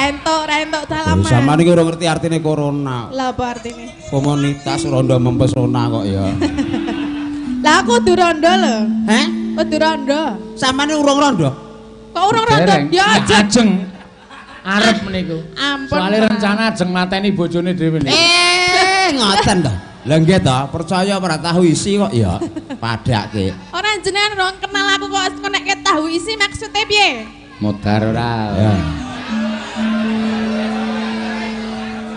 Ra entuk salaman. Sampeyan iki ora ngerti artine corona. Lah apa artine? Komunitas rondo mempesona kok ya. Lah aku kudu rondo lho. Heh? Kudu rondo. Sampeyan urung rondo? Kok urung rondo? Ya ajeng. Arep meniku. Ampun. Soale rencana ajeng mateni bojone dhewe niku. Ngoten to. Lah nggih to, percaya ora tahu isi kok ya. Padake. Ora jenengan rong kenal aku kok nek tahu isi maksudnya piye? Modar ora. Ya.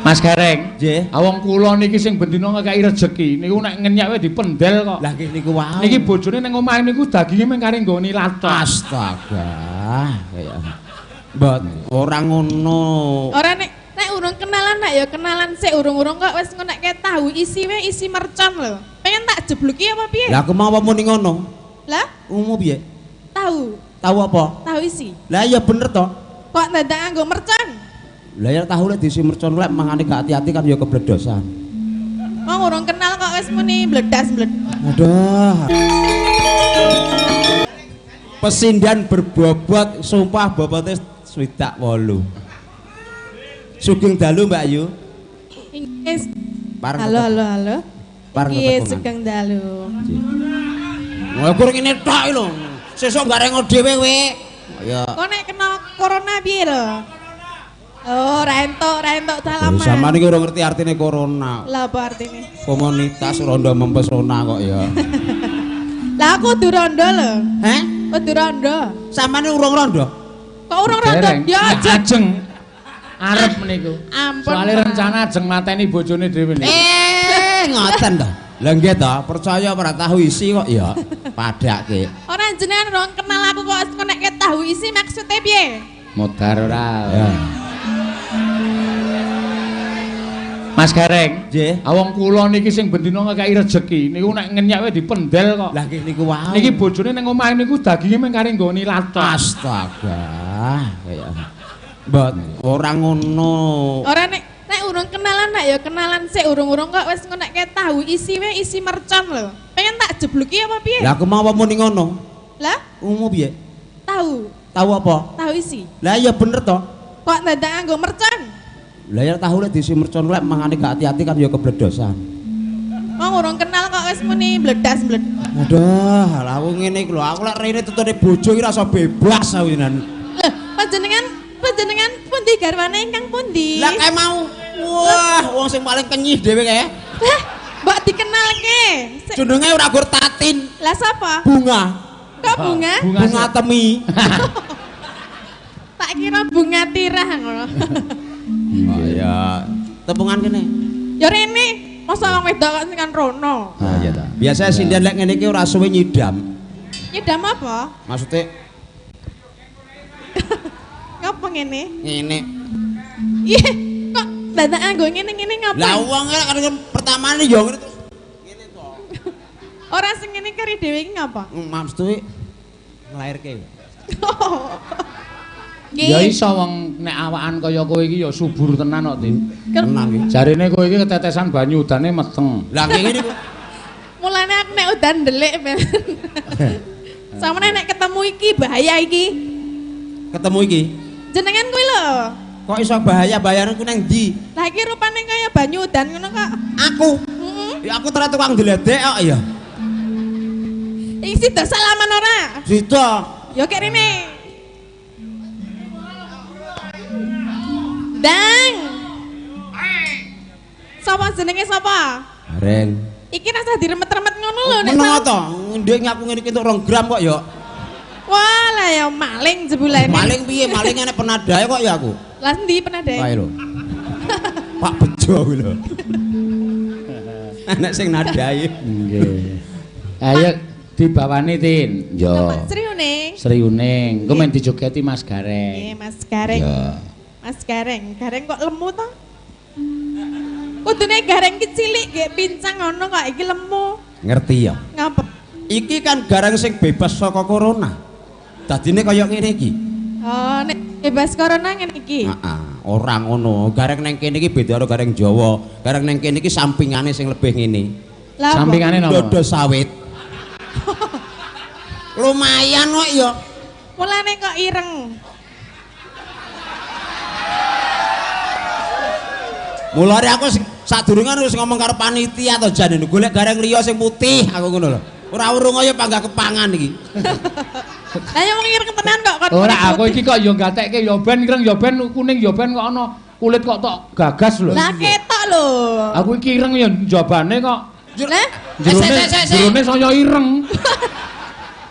Mas Gareng, nggih. Wong kula niki sing bendina ngekeki rejeki niku nek ngenyak wae dipendel kok. Lah nggih niku wae. Niki bojone ning omahe niku daginge mung kari nggoni lathok. Astaga. Kaya mbot ora ngono. Ora nek urung kenalan nak ya kenalan sik, urung-urung kok wis ngonekke tahu isi wae isi mercon lho. Pengen tak jebluki apa piye? Lah aku mau apa muni ngono? Lah, umum piye? Tahu. Tahu apa? Tahu isi. Lah ya bener to. Kok dadak nganggo mercon? Lah ya tahu lek diisi mercon lek mangane gak hati-hati kan ya kebledosan. Wong urung kenal kok wis muni bledas-bledos. Aduh. Pesindan berbobot sumpah bobote 68. Sugeng dalu Mbak Yu. Inggih. Halo halo halo. Nggih sugeng dalu. Wah kurang ngene tok lho. Sesuk garengo dhewe kowe. Ya. Kok nek kena corona piye lho? Oh, ra entuk salaman. Sampeyan iki ora ngerti artine corona. Lah apa artine? Komunitas rondo mempesona kok ya. Lah aku kudu rondo lho. Heh? Kudu rondo. Sampeyan urung rondo? Kok urung rondo? Ya ajeng. Arep meniku. Ampun. Soale rencana ajeng mateni bojone dhewe niku. Ngoten to. Lah nggih to, percaya ora tahu isi kok ya. Padake. Ora jenengan rong kenal aku kok nek tahu isi maksudnya piye? Modar ora. Ya. Mas Gareng, nggih. Wong kula niki sing bendina ngekeki rejeki niku nek ngenyak wae dipendel kok. Lah nggih niku wae. Niki bojone ning omahe niku daginge mung kari nggoni lathok. Astaga. Kaya mbot ora ngono. Ora nek urung kenalan nak ya kenalan sik, urung-urung kok wis ngonekke tahu isi wae isi mercon lho. Pengen tak jebluki apa piye? Lah aku mau apa muni ngono? Lah, umum piye? Tahu. Tahu apa? Tahu isi. Lah ya bener to. Kok dadak nganggo mercon? Lah ya tahu lek diisi mercon lek mangane gak hati-hati kan ya kebledosan. Wong urung kenal kok wis muni bledas-bledos. Aduh, lah aku ngene iki lho, aku lek rene tutune bojo iki rasa bebas aku jenengan. Lho, panjenengan pundi garwane ingkang pundi? Lah kae mau. Wah, wong sing paling kenyih dhewe kae. Lah, mbok dikenalke. Jenenge ora gur Tatin. Lah sapa? Bunga. Kok bunga? Bunga temi. Tak kira bunga tirah ngono. Oh ya, tepungan kene. Ya rene, masa wong wedok kok sing kan rono. Ah iya ta. Biasa sinden lek ngene iki ora suwe nyidam. Nyidam apa? Maksude ngapa ngene? Ngene. Ih, kok dadak nganggo ngene-ngene ngapa? Lah wong kan pertamane ya ngene terus ngene to. Ora sing ngene kari dhewe iki ngapa? Maksude nglairke. Ya iso wong nek awakan kaya kowe iki ya subur tenan kok, Tin. Tenan iki. Jarine kowe iki ketetesan banyu udane meteng. Lah ngene iku. Mulane aku nek udan ndelik ben. Samene nek ketemu iki bahaya iki. Ketemu iki? Jenengan kuwi lho. Kok iso bahaya bayaran ku nang ndi? Lah iki rupane kaya banyu udan ngono kok. Aku. Heeh. Ya aku ternyata tukang ndledek kok ya. Iki sida salaman ora? Sida. Ya kek rene. Dang. Sapa jenenge sapa? Gareng. Iki rasa diremet-remet ngono lho nek. Meneng to? Ndek ngaku ngene iki entuk 2 gram kok ya. Wah, lah ya maling jebulane. Maling piye? Maling enek penadae kok ya aku. Lah endi penadae? Kae lho. Pak Bejo kuwi lho. Enek sing nadai. Nggih. Ayo dibawani, Tin. Yo. Sri Uning. Sri Uning. Engko men dijogeti Mas Gareng. Nggih, Mas Gareng. Ya. Mas Gareng, Gareng kok lemu to? Kudune Gareng ki cilik gek pincang ngono kok iki lemu. Ngerti ya? Ngapa? Iki kan Gareng sing bebas saka corona. Dadine kaya ngene iki. Oh, nek bebas corona ngene iki. Heeh, ora ngono. Gareng nang kene iki beda karo Gareng Jawa. Gareng nang kene iki sampingane sing lebih ngene. Sampingane napa? Dodo sawit. Lumayan kok ya. Mulane kok ireng. Mulane aku sadurunge wis ngomong karo panitia to jane golek gareng liya sing putih aku ngono lho. Ora urung kaya panggah kepangan iki. Lah ya wong ireng tenan kok kon. Ora aku iki kok ya gatekke ya ben ireng ya ben kuning ya ben kok ana kulit kok tok gagas lho. Lah ketok lho. Aku iki ireng ya njabane kok. Lah jerone saya ireng.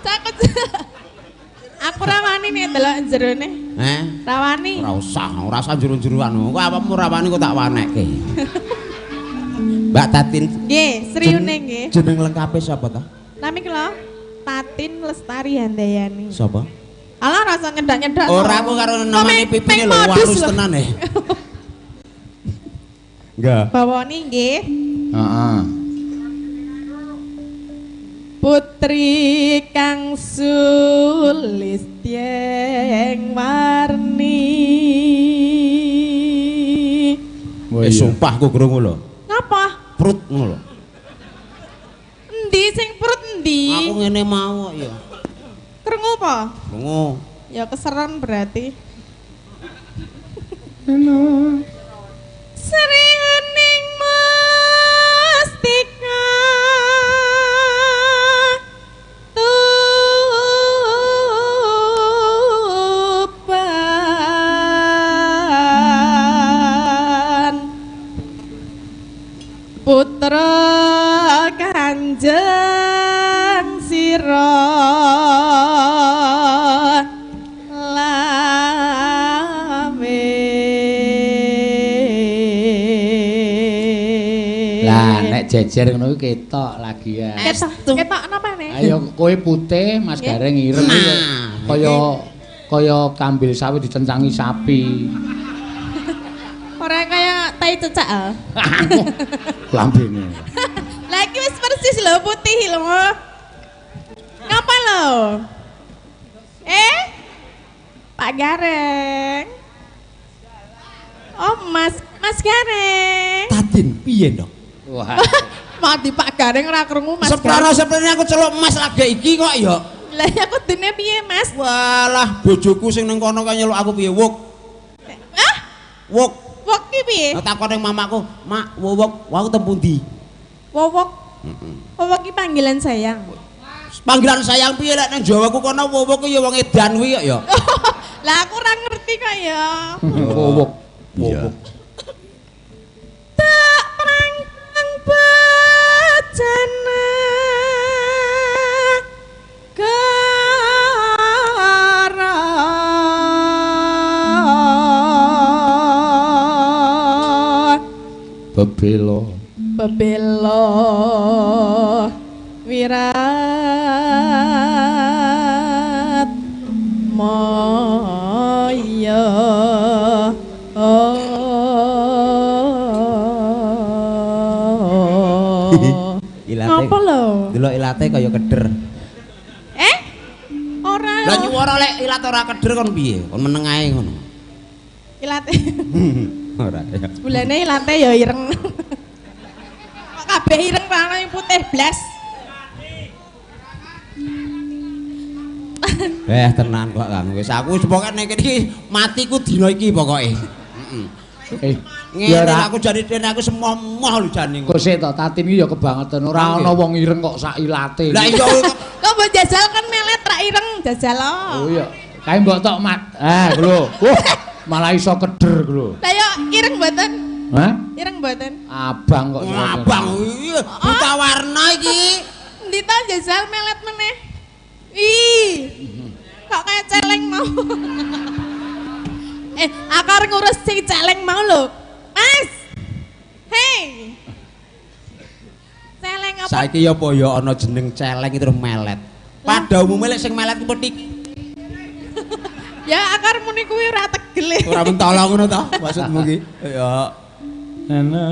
Cakut. Aku ra wani nek delok jerone. Heh? Ra wani. Ora usah, ora usah jero-jeroan. Kok awakmu ra wani kok tak wanekke. Mbak Tatin. Nggih, Sriune nggih. Jeneng lengkape sapa ta? Nami kula Tatin Lestari Handayani. Sapa? Alah rasa nyedak-nyedak. Ora aku karo namane pipine lho warus tenan e. Enggak. Bawoni nggih. Heeh. Putri kang sulistyeng warni. Eh sumpah aku krungu lho. Ngapa? Prut ngono lho. Endi sing prut endi? Aku ngene mau kok ya. Krungu apa? Krungu. Ya keseran berarti. Halo. Sri Hening Mustika Tuban Putra Kanjeng Sira Lame. Lah nek jejer ngono kuwi ketok lagi ya. Ketok napa ne? Ayo kowe putih, Mas Gareng ireng kaya kaya kambil sawi dicencangi sapi. Ora kaya tai cecak ah. Lambene. Lah iki wis persis lho putih lho. Ngapa lho? Eh? Pak Gareng. Oh, Mas Gareng. Tatin piye ndok? Wah. Mati Pak Gareng ora krungu Mas. Seprana-seprane aku celuk Mas lagi iki kok ya. Lah ya kudune piye Mas? Walah bojoku sing nang kono kaya nyeluk aku piye wuk. Hah? Wuk. Wuk ki piye? Lah takon ning mamaku, "Mak, wowok, wau teng pundi?" Wowok. Heeh. Wowok ki panggilan sayang. Panggilan sayang piye lek nang Jawa ku kono wowok ki ya wong edan kuwi kok ya. Lah aku ora ngerti kok ya. Wowok. Wowok. Tak prangkang bejana gara bebelo bebelo wirat moyo. Ilate. Ngapa lho? Delok ilate kaya keder. Eh? Ora. Lah nyuwara lek ilat ora keder kon piye? Kon meneng ae ngono. Ilate. Ora ya. Sebulane ilate ya ireng. Kok kabeh ireng ra ono putih blas. Eh tenan kok Kang. Wis aku wis pokoke nek iki matiku dina iki pokoke. Heeh. Ya ora aku jane dene aku semoh-moh lho jane. Kok sik to Tatin iki ya kebangetan ora ana wong ireng kok sak ilate. Lah iya kok mbok jajal kan melet ra ireng jajal. Oh iya. Kae mbok tok mat. Ah lho. Wah, malah iso keder lho. Lah yo ireng mboten? Hah? Ireng mboten? Abang kok. Abang iya buta warna iki. Endi ta jajal melet meneh. Ih. Kok kayak celeng mau. Aku arep ngurus sing celeng mau lho. Mas. Hei. Celeng apa? Saiki ya apa ya ana jeneng celeng terus melet. Pada umumnya lek sing melet ku petik. Ya aku arep muni kuwi ora tegel. Ora mentolo ngono ta maksudmu ki? Ya. Ana.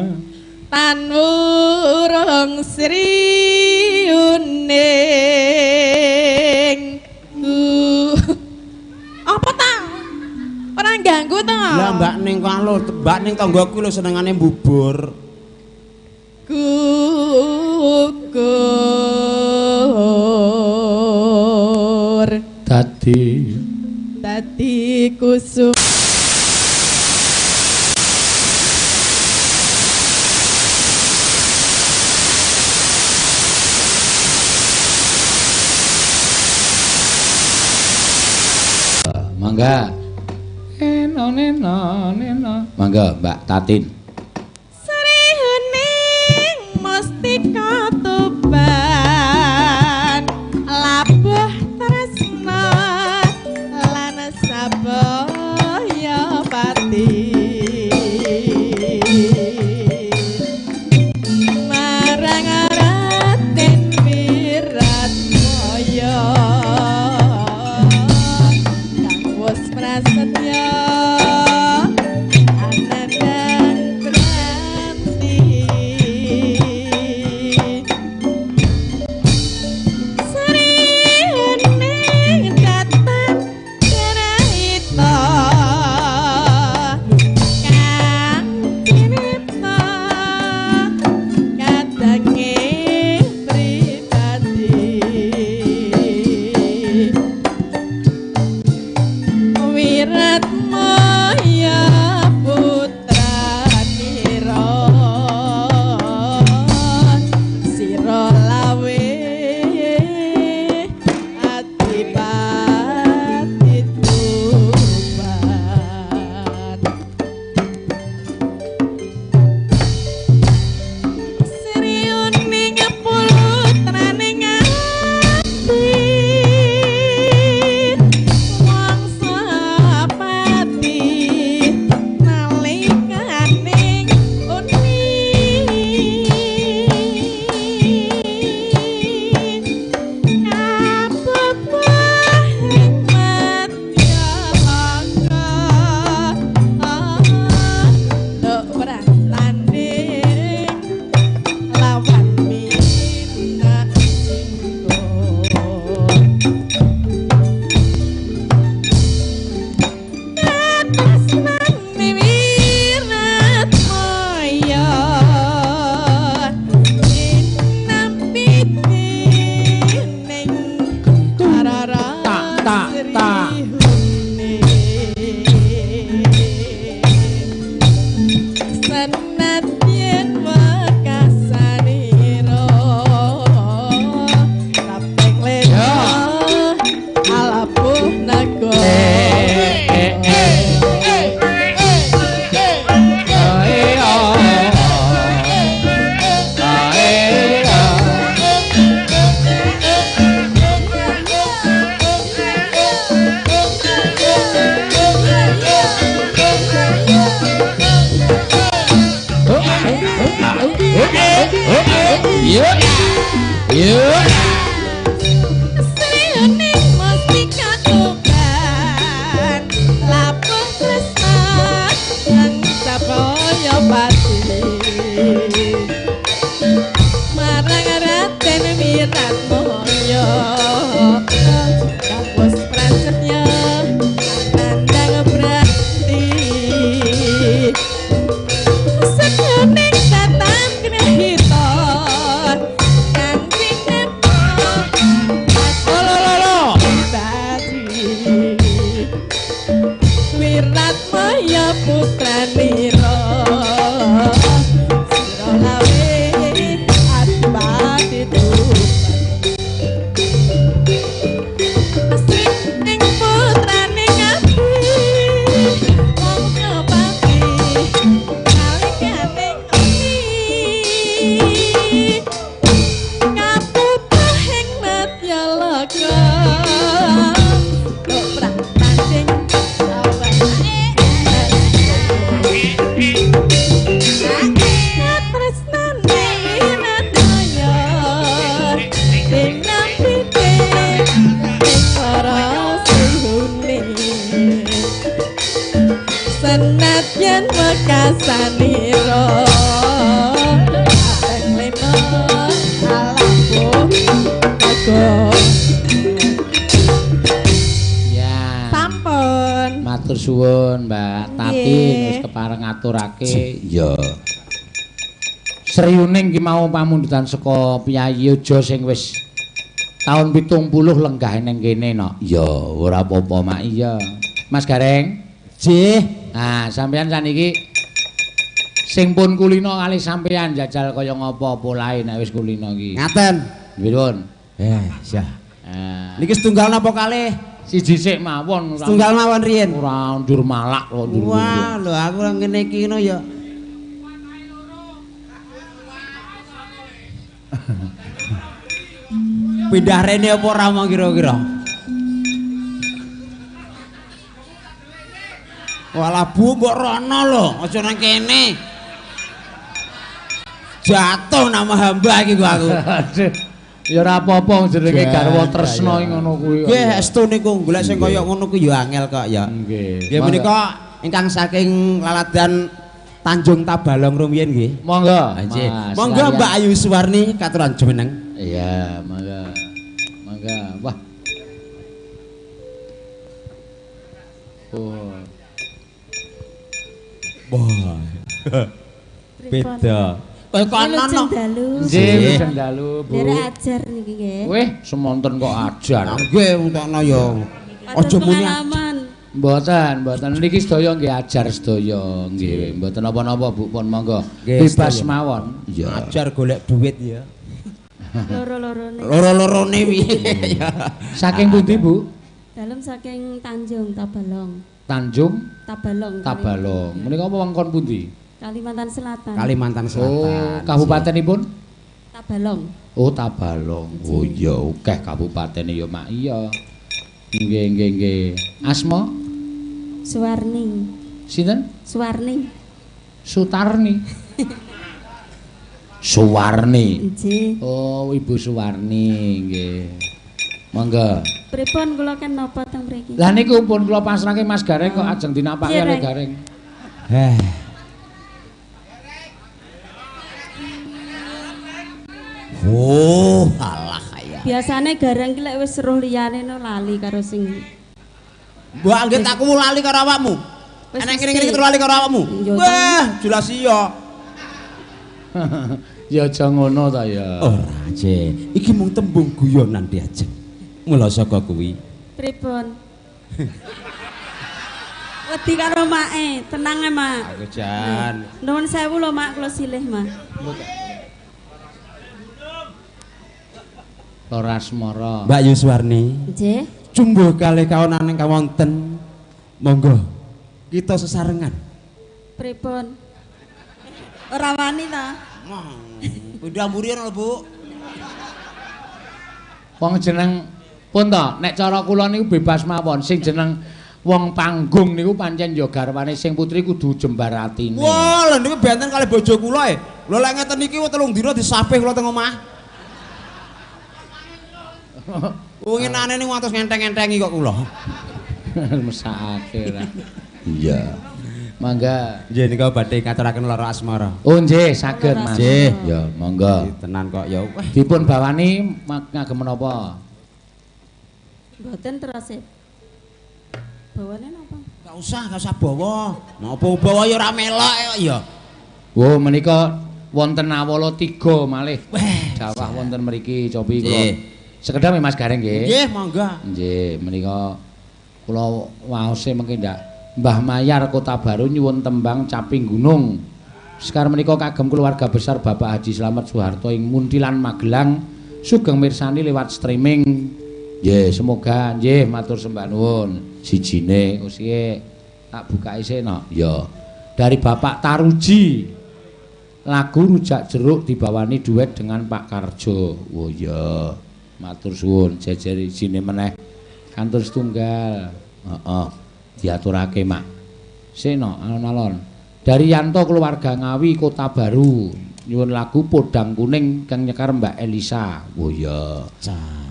Tan wurung Sri Uning. Apa ta? Ora ganggu to. Lah Mbak Ning kan lho, Mbak Ning tanggaku lho senengane mbubur. Gugur. Dadi dadi kusum. Mangga. Eno neno neno. Mangga Mbak Tatin. Sri Huning Mustika Tuban labuh tresna lan sabaya pati. Senadyan wekasanira kapeng lena alapuh naga. Ya. Sampun. Matur suwun Mbak Tati wis kepareng ngaturake. Ya. Sriyuning ki mau pamundutan saka piyayi Aja sing wis taun 70 lenggah ning kene no. Ya ora apa-apa mak iya. Mas Gareng. Jih. Nah, sampeyan saniki sing pun kulino kalih sampeyan jajal kaya ngapa polahe nek wis kulino iki. Ngaten. Nggih, Pun. Ya. Niki setunggal napa kalih? Siji sik mawon. Setunggal mawon riyen. Ora ndur malak kok ndur. Wah, lho aku ngene iki ngono ya. Pindah rene apa ora mau kira-kira? Walah Bu mbok rono lho, aja nang kene. Jatuh nama hamba iki kok aku. Aduh. Ya ora apa-apa jenenge garwa tresna iki ngono kuwi. Nggih, estu niku golek sing kaya ngono kuwi ya angel kok ya. Nggih. Nggih menika ingkang saking laladan Tanjung Tabalong rumiyin nggih. Monggo. Nggih. Monggo Mbak Ayu Suwarni katuran jumeneng. Iya, monggo. Monggo. Wah. Oh. Wah. Beda. Kaya kono. Nggih, wilujeng dalu, Bu. Nderek ajar niki nggih. Weh, semonten kok ajar. Nggih, untukno ya. Aja muni pengalaman. Mboten, mboten niki sedaya nggih ajar sedaya nggih. Mboten napa-napa Bu, pun monggo. Bebas mawon. Iya. Ajar golek duit ya. Loro-lorone. Loro-lorone piye ya. Saking pundi, Bu? Dalem saking Tanjung Tabalong. Tanjung Tabalong. Tabalong. Menika wewengkon pundi? Kalimantan Selatan. Kalimantan Selatan. Oh, kabupatenipun? Tabalong. Oh, Tabalong. Oh iya, akeh kabupatene ya, Mak. Iya. Nggih, nggih, nggih. Asma? Suwarni. Sinten? Suwarni. Sutarni. Suwarni. Nggih. Oh, Ibu Suwarni nggih. Monggo. Pripun kula ken napa teng mriki? Lah niku pun kula pasrahke Mas Gareng kok ajeng dinapake kalih Gareng. Heh. Oh, alah ya. Biasane Gareng ki lek wis weruh liyane no lali karo sing. Mbok anggit aku lali karo awakmu. Enek ngene-ngene iki lali karo awakmu. Wah, jelas iya. Ya aja ngono ta ya. Ora, Je. Iki mung tembung guyonan diajeng. Mula saka kuwi. Pripun? Wedi karo make, tenang e, Mak. Aku jan. Nuwun sewu lho, Mak, kula silih, Mak. Loro asmara. Mbak Yuswarni. Nggih. Jumbuh kalih kaonan ingkang wonten. Monggo kita sesarengan. Pripun? Ora wani ta? Pindah mburi lho, Bu. Wong jeneng pun to, nek cara kula niku bebas mawon. Sing jeneng wong panggung niku pancen ya garwane sing putri kudu jembar atine. Wah, lha niku benten kalih bojo kula e. Lho lek ngeten iki 3 dina disapih kula teng omah. Winginane niku ngantos ngenteng-entengi kok kula. Mesake ra. Iya. Mangga. Nggih nika badhe ngaturaken lara asmara. Oh nggih, saged Mas. Nggih. Ya, monggo. Tenan kok ya. Dipun bawani ngagem menapa? Mboten terus. Bawane napa? Enggak usah, enggak usah bawa. Napa bawa ya ora melok ya. Oh, menika wonten awala 3 malih. Jawah wonten mriki cobi kula. Sekedhap Mas Gareng nggih. Nggih, monggo. Nggih, menika kula waose mengki ndak Mbah Mayar Kota Baru nyuwun tembang Caping Gunung. Sekar menika kagem keluarga besar Bapak Haji Slamet Soeharto ing Muntilan Magelang sugeng mirsani lewat streaming. Nggih, semoga nggih matur sembah nuwun. Sijine usihe tak bukake sik no. Ya. Dari Bapak Taruji. Lagu Rujak Jeruk dibawani duet dengan Pak Karjo. Oh iya. Matur suwun jejer isine meneh kantor setunggal. Heeh. Diaturake, Mak. Seno alon-alon. Dari Yanto keluarga Ngawi Kota Baru nyuwun lagu Podang Kuning kang nyekar Mbak Elisa. Oh iya.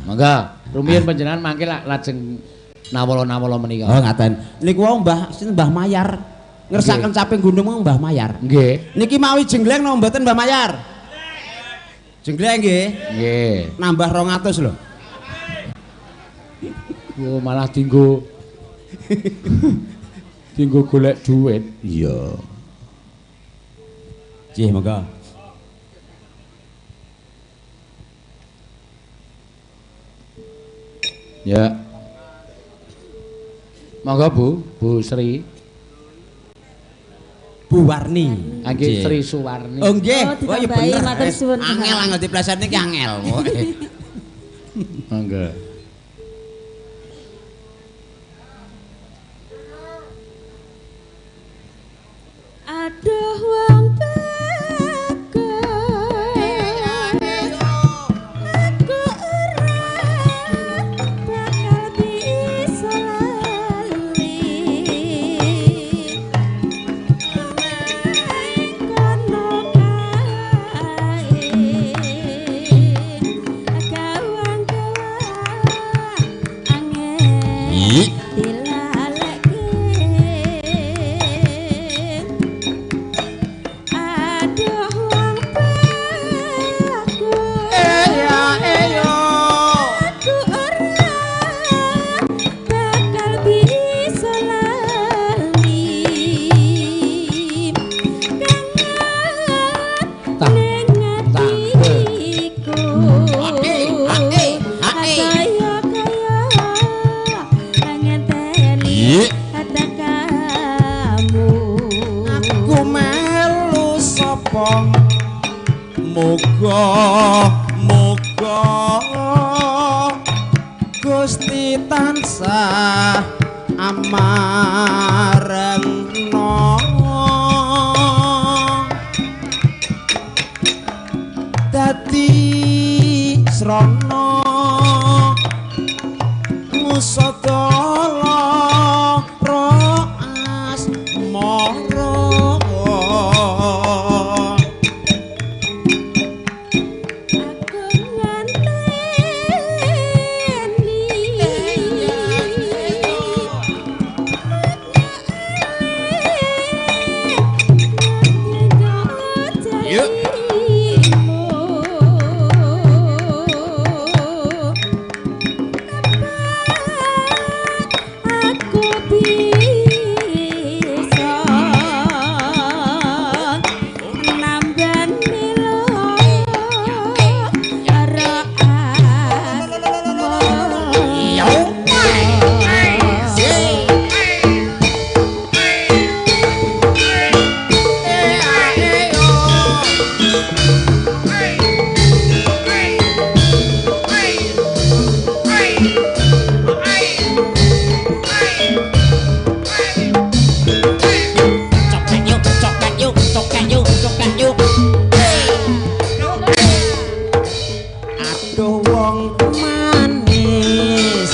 Monggo, rumiyin panjenengan mangke lajeng nawala-nawala menika. Oh ngaten. Niku wau Mbah sinten Mbah Mayar ngersaken Caping Gunung Mbah Mayar. Nggih. Niki mawi jengleng napa mboten Mbah Mayar? Jengleng nggih. Nggih. Nambah 200 lho. Oh malah dinggo dinggo golek duit. Iya. Nggih, monggo. Ya. Monggo Bu, Bu Sri. Bu Warni. Nggih, Sri Suwarni. Oh nggih. Oh iya bener. Angel angel diplesetne iki angel. Monggo. Aduh wong bagus, aku ora bakal bisa lali. Nang kono kae gawang-gawang angel dilaleke. Aduh wong bagus, aku ora bakal bisa lali. Kangen ning atiku, kaya-kaya ngenteni tekamu. Aku melu sapa? Muga muga Gusti tansah amarengna. Dadi srana ngusadala ra asmara. Aku nganteni jarimu. Kapan aku bisa nambani lara asmara. Cokek yuk, cokek yuk, cokek yuk, cokek yuk. Aduh wong manis,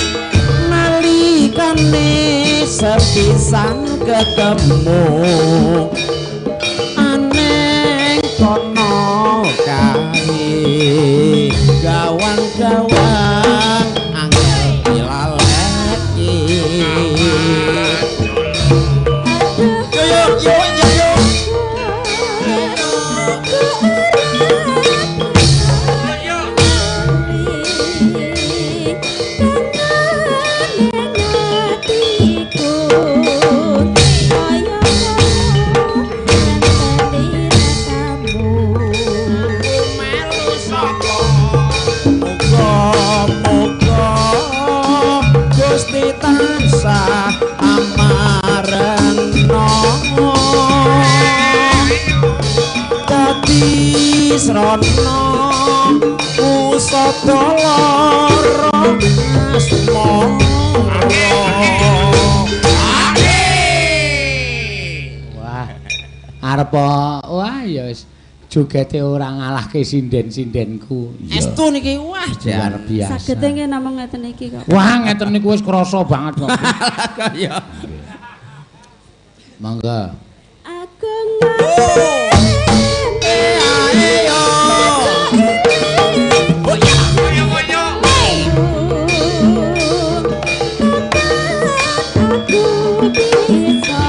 nalikane sepisan ketemu aneng kono kae gawang-gawang angel dilaleki. Yo yo yo yo yo. Muga-muga Gusti tansah amarengna. Dadi srana usadala ra asmara. Wah. Arep wah ya wis jogete ora ngalahke sinden-sindenku. Iya. Estu niki wah Luar jan. biasa. Sagede nggih namung ngeten iki kok. Wah, ngeten niku wis krasa banget kok. Ya. Monggo. Aku nganteni aku bisa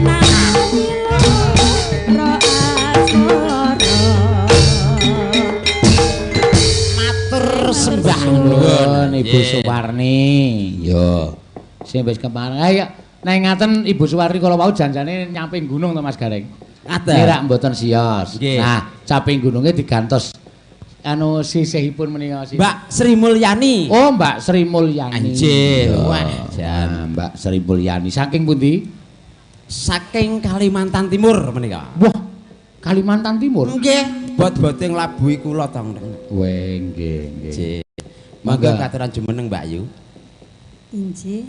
nambani lara asmara. Matur sembah Nuwun Ibu Nggih. Suwarni. Yo. Sing wis kemarin. Ayo nek ngaten Ibu Suwarni kala wau janjane nyamping gunung to Mas Gareng. Ngaten. Ngira mboten sios. Nggih. Nah, caping gununge digantos anu sisihipun menika sisih. Mbak Sri Mulyani. Oh, Mbak Sri Mulyani. Anjir. Yo. Wah, jan. Nah, Mbak Sri Mulyani saking pundi? Saking Kalimantan Timur menika. Wah, Kalimantan Timur. Nggih, bot-bote nglabuhi kula to. Weh, nggih, nggih. Nggih. Monggo Monggo. katuran jumeneng Mbak Yu. Injih.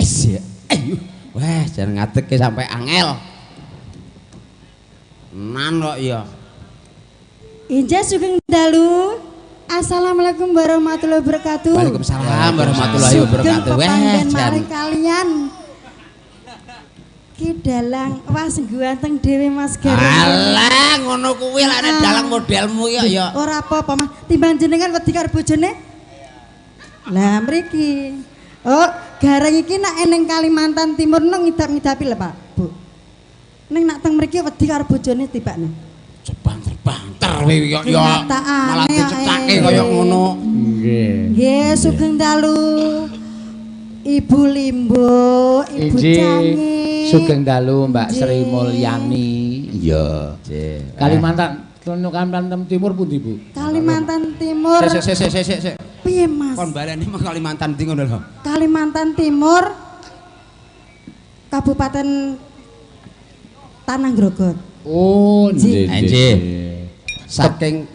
Ayo. Wah, jan ngadegke sampai angel. Nan kok ya. Injih sugeng dalu. Assalamualaikum warahmatullahi wabarakatuh. Waalaikumsalam warahmatullahi wabarakatuh. Wah, jan kalian. Ki dalang wah sing ganteng dhewe Mas Gareng. Alah ngono kuwi lek nek dalang modelmu ya ya. Ora apa-apa Mas, timbang jenengan wedi karo bojone. Lah mriki. Oh, Gareng iki nak eneng Kalimantan Timur nang ngidap-ngidapi lho Pak, Bu. Ning nak teng mriki wedi karo bojone tibakne. Banter-banter kowe ya malah dicecake kaya ngono. Nggih. Nggih, sugeng dalu. Ibu Limbo, Ibu Cangi. Sugeng dalu Mbak Sri Mulyani. Iya. Kalimantan, Kalimantan Timur pundi, Bu? Kalimantan Timur. Sik sik sik sik. Piye, Mas? Kon baleni mah Kalimantan ndi ngono lho. Kalimantan Timur. Kabupaten Tanah Grogot. Oh, nggih. Nggih. Saking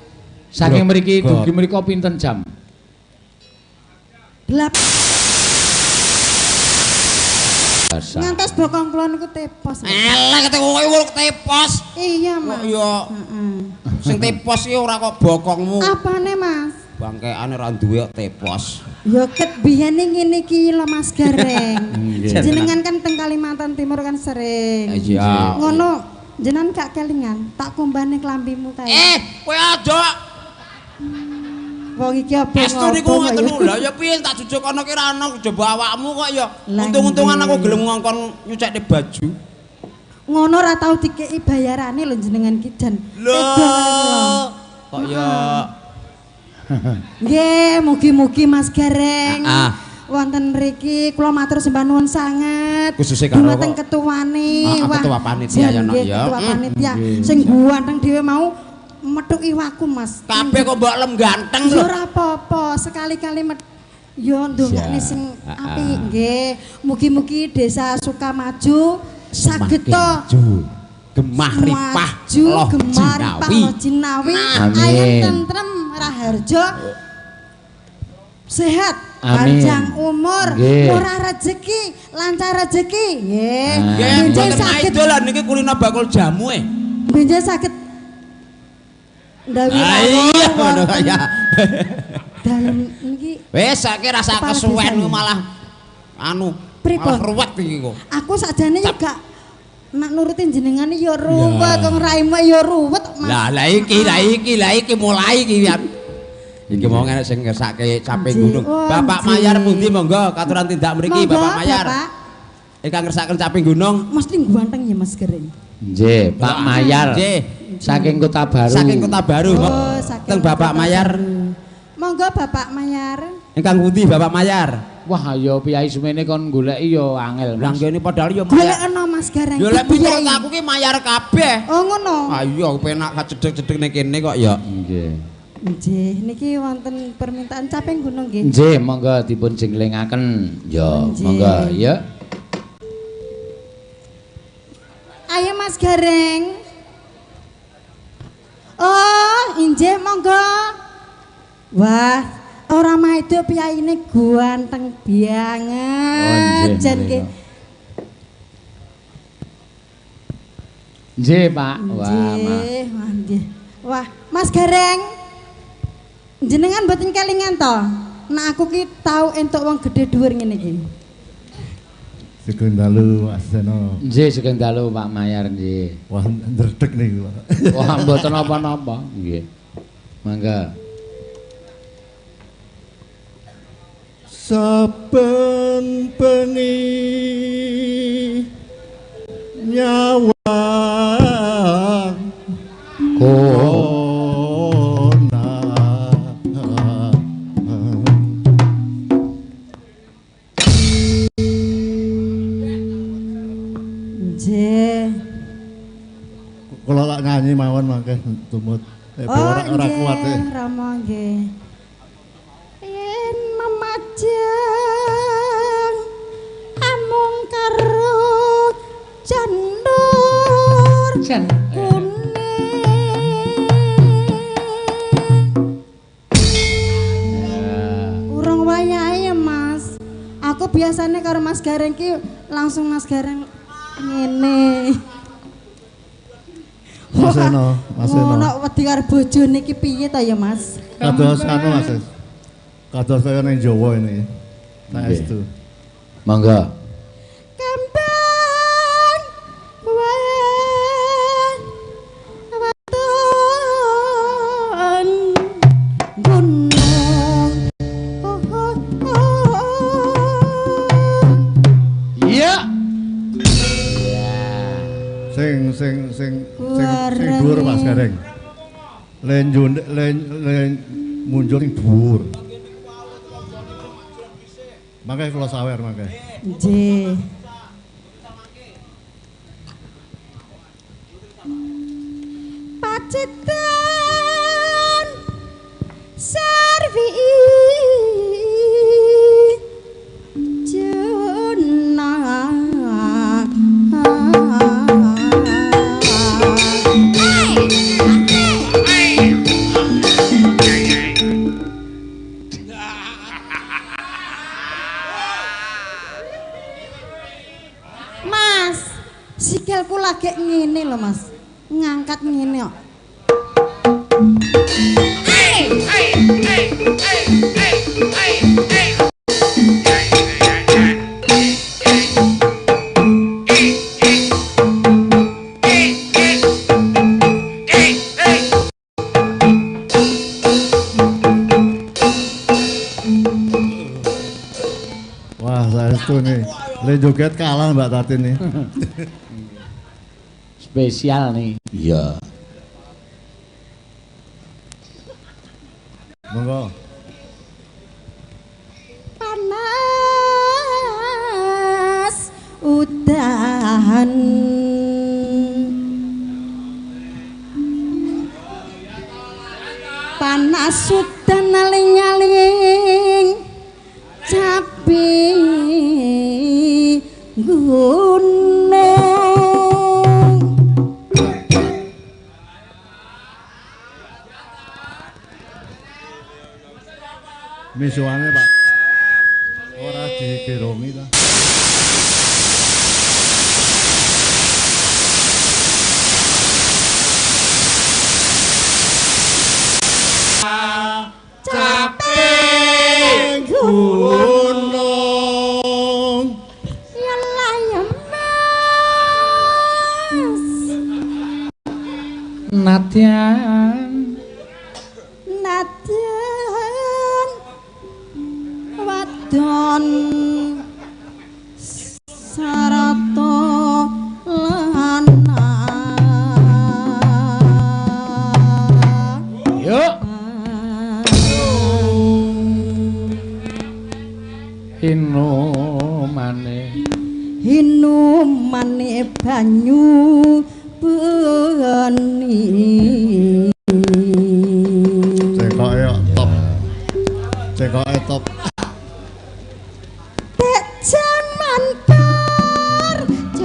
saking mriki dugi mriko pinten jam? 8. Ngantos bokong kula niku tepos. Eleh kowe tepos. Iya, Mas. Iya. Heeh. Sing tepos iki ora kok bokongmu. Apane, Mas? Bangkeane ora duwe kok tepos. Ya ket biyene ngene iki lho Mas Gareng. Jenengan kan teng Kalimantan Timur kan sering. Iya. Ngono, jenengan gak kelingan, tak kumbane klambimu kae. Eh, kowe aja. Wong iki apa estu niku ngoten lho. Lah ya piye tak jujuk ana ki ra ana kejaba awakmu kok ya. Untung-untungan aku gelem ngongkon nyucekne baju. Ngono ora tau dikeki bayarane lho jenengan ki jan. Lho. Kok ya. Nggih, mugi-mugi Mas Gareng. Wonten mriki kula matur sembah nuwun sanget. Kususe karo dumateng ketuane. Ketua panitia ya nok ya. Ketua panitia sing ganteng dhewe mau methuki waku Mas. Kabeh kok mbok lem ganteng lho. Ya ora apa-apa, sekali-kali yo ndongakne sing apik nggih. Mugi-mugi desa Sukamaju saged to gemah ripah loh jinawi. Ayem tentrem raharjo sehat, panjang umur, murah rezeki, lancar rezeki. Nggih. Nggih, saged dolan niki kulino bakul jamu e. Benjing saged ndawi iya ngono ya. Dalem niki wis saiki rasa kesuwen malah anu malah ruwet iki kok. Aku sakjane yo gak nak nurutin jenengan ya ruwet, wong raimu ya ruwet Mas. Lah lah iki lah iki lah iki mulai iki ya. Iki mau enek sing ngersake caping gunung. Bapak Mayar pundi monggo katuran tindak mriki Bapak Mayar. Ingkang ngersakaken caping gunung. Mesti ganteng ya Mas Gareng. Nggih, Pak Mayar. Nggih. Saking Kota Baru. Saking Kota Baru. Oh, saking teng Bapak Mayar. Monggo Bapak Mayar. Ingkang pundi Bapak Mayar? Wah, ya piyai semene kon goleki ya angel. Lah ngene padahal ya Mayar. Golekno Mas Gareng. Ya lek miturut aku ki Mayar kabeh. Oh ngono. Ah iya penak kacedhek-cedhek ning kene kok ya. Nggih. Nggih, niki wonten permintaan caping gunung nggih. Nggih, monggo dipun jenglengaken. Ya, monggo ya. Ayo Mas Gareng. Oh, injih monggo. Wah, ora maido piyaine ganteng banget. Jan nggih. Nggih, Pak. Wah, nggih. Wah, Mas Gareng. Jenengan mboten kelingan to? Nek aku ki tau entuk wong gedhe dhuwur ngene iki. Sugeng dalu Mas Seno. Nggih, sugeng dalu Pak Mayar nggih. Wah, ndredeg niku. Wah, mboten napa-napa. Nggih. Mangga. Saben bengi nyawang kula lak nyanyi mawon mangke tumut. Oh, ora kuat e. Rama nggih. Yen memajang amung karo janur kuning. Urung wayahe ya, Mas. Aku biasanya karo Mas Gareng ki langsung Mas Gareng ngene. Mas Eno, Mas Eno. Ngono wedi karo bojone iki piye ta ya, Mas? Kados anu Mas. Kados kaya ning Jawa ini. Saestu. Monggo. Kembang waton gunung. Iya. Sing sing sing sing sing dhuwur Mas Gareng. Len len len munjul sing dhuwur. Mangke kula sawer mangke. Nggih. Pacitan sarwi juna. Mas, sikilku lagi ngene lho, Mas. Ngangkat ngene kok. Wah, saestu nih. Le joget kalah Mbak Tati nih. Spesial nih. Iya. Monggo. Panas udan. Panas udan aling-aling capi gunung. Misuane Pak. Ora digerongi ta. Capi gunung. Yalah ya Mas. Nadyan. Nadyan wadon sarata lanang. Yuk. Hinumane. Hinumane banyu beni. Cekoke top. Cekoke top. Dek jaman perjuangan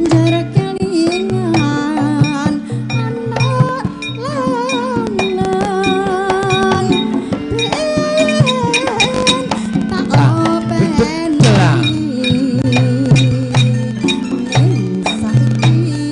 jarak kelingan anak lanang ben tak openi ning saiki.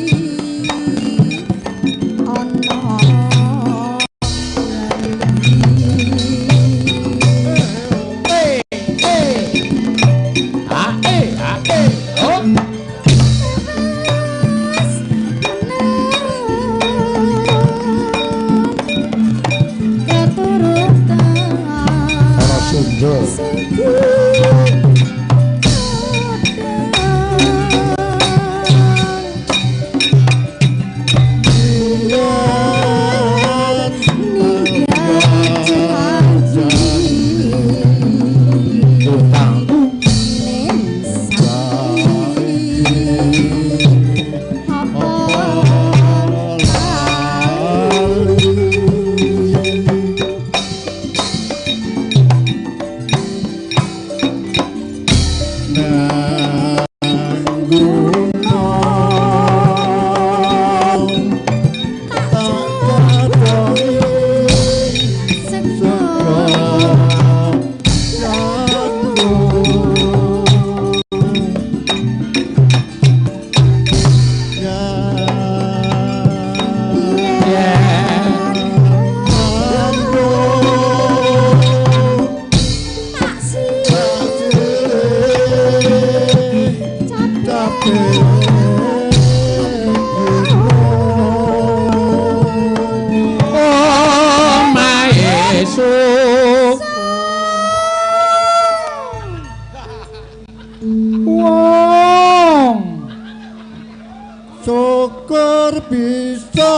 Syukur bisa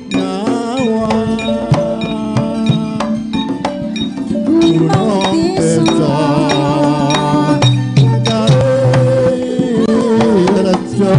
nyawang Gunung desa Rejo.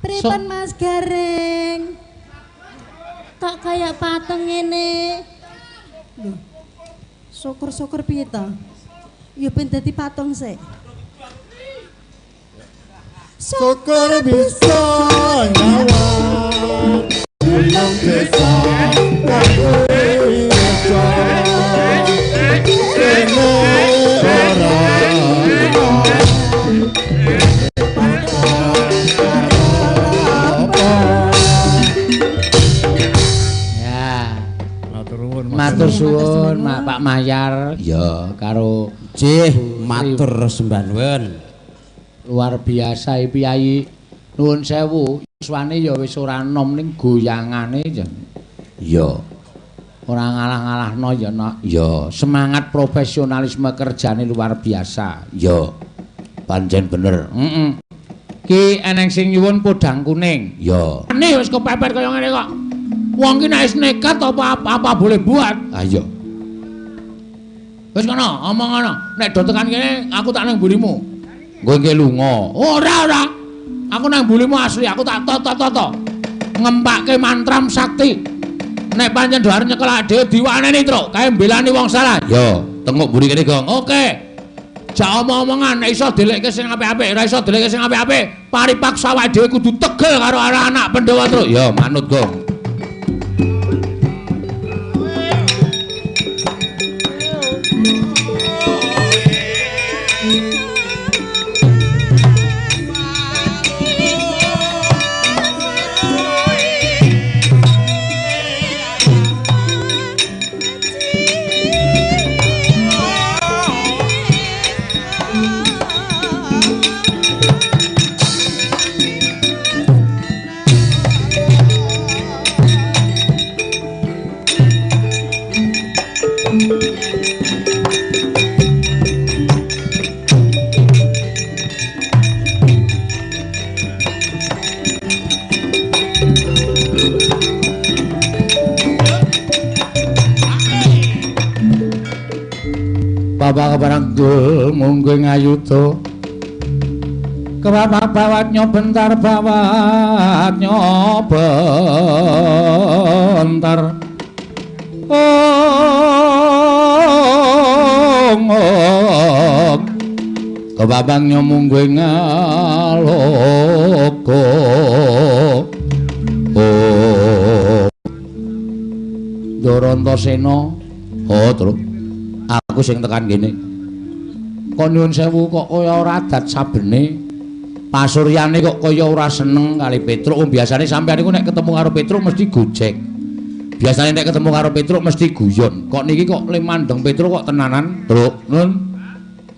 Pripun Mas Gareng? Kok kayak patung ngene? Lho. Syukur-syukur piye to? Ya ben dadi patung sik. Syukur bisa nyawang gunung desa rejo. Kene ora. Matur suwun Pak Mayar. Ya, karo Jih, matur sembah nuwun. Luar biasa piyayi. Nuwun sewu, yuswane ya wis ora enom ning goyangane jan. Ya. Ora ngalah-ngalahno ya, Nak. Ya, semangat profesionalisme kerjane luar biasa. Ya. Pancen bener. Heeh. Ki eneng sing nyuwun podang kuning. Ya. Nih wis kepepet kaya ngene kok. Wong ki nek wis nekat apa-apa boleh buat. Ha iya. Wis kono, omong ngono. Nek do tekan kene aku tak nang mburimu. Kowe nggih lunga. Ora, ora. Aku nang mburimu asli, aku tak toto-toto. Ngempake mantram sakti. Nek pancen do arep nyekel dhewe diwaneni, Truk. Kae mbelani wong salah. Ya, tengok mburi kene, Gong. Oke. Jak omong-omongan nek iso delekke sing apik-apik, ora iso delekke sing apik-apik, paripaksa awake dhewe kudu tegel karo anak Pandhawa, Truk. Ya, manut, Gong. Bapak keparanggul mungguh ngayuda. Kebapak bawat nyobentar bawat nyobentar. Ong ong. Kebapak nyomungguh ngaloka. Oh. Dorontasena. Oh, terus. Aku sing tekan kene. Kok nyuwun sewu kok kaya ora adat sabene. Pasuryane kok kaya ora seneng kali Petruk. Wong biasane sampeyan niku nek ketemu karo Petruk mesti gojek. Biasane nek ketemu karo Petruk mesti guyon. Kok niki kok le mandeng Petruk kok tenanan, Truk? Nun.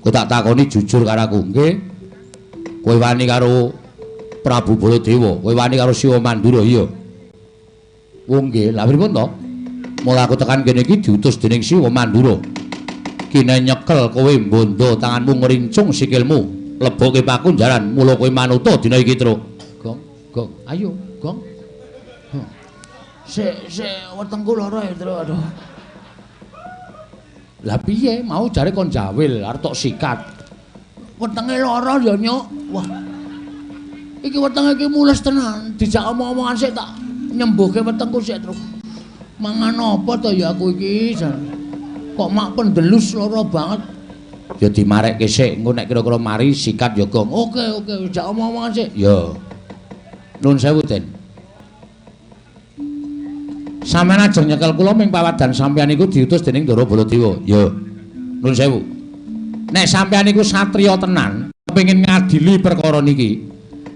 Kowe tak takoni jujur karo aku, nggih. Kowe wani karo Prabu Baladewa, kowe wani karo Siwa Mandura, iya. Wong nggih, lha pripun to? Mula aku tekan kene iki diutus dening Siwa Mandura. Kine nyekel kowe mbondo tanganmu ngrincung sikilmu, lebokke pakunjaran, mula kowe manuta dina iki, Truk. Gong, gong, ayo, gong. Sik, sik, wetengku lara ya, Truk. Aduh. Lah piye? Mau jare kon jawil, arep tok sikat. Wetenge lara ya, Nyuk. Wah. Iki wetenge iki mules tenan. Dijak omong-omongan sik tak nyembuhke wetengku sik, Truk. Mangan apa to ya aku iki? Kok mak pendelus lara banget. Ya dimarekke sik, engko nek kira-kira mari sikat ya, Gong. Oke, oke, dijak omong-omongan sik. Ya. Nuwun sewu, Den. Sampeyan ajeng nyekel kula ming pawadan sampeyan iku diutus dening Ndara Baladewa. Ya. Nuwun sewu. Nek sampeyan iku satriya tenan, kepengin ngadili perkara niki,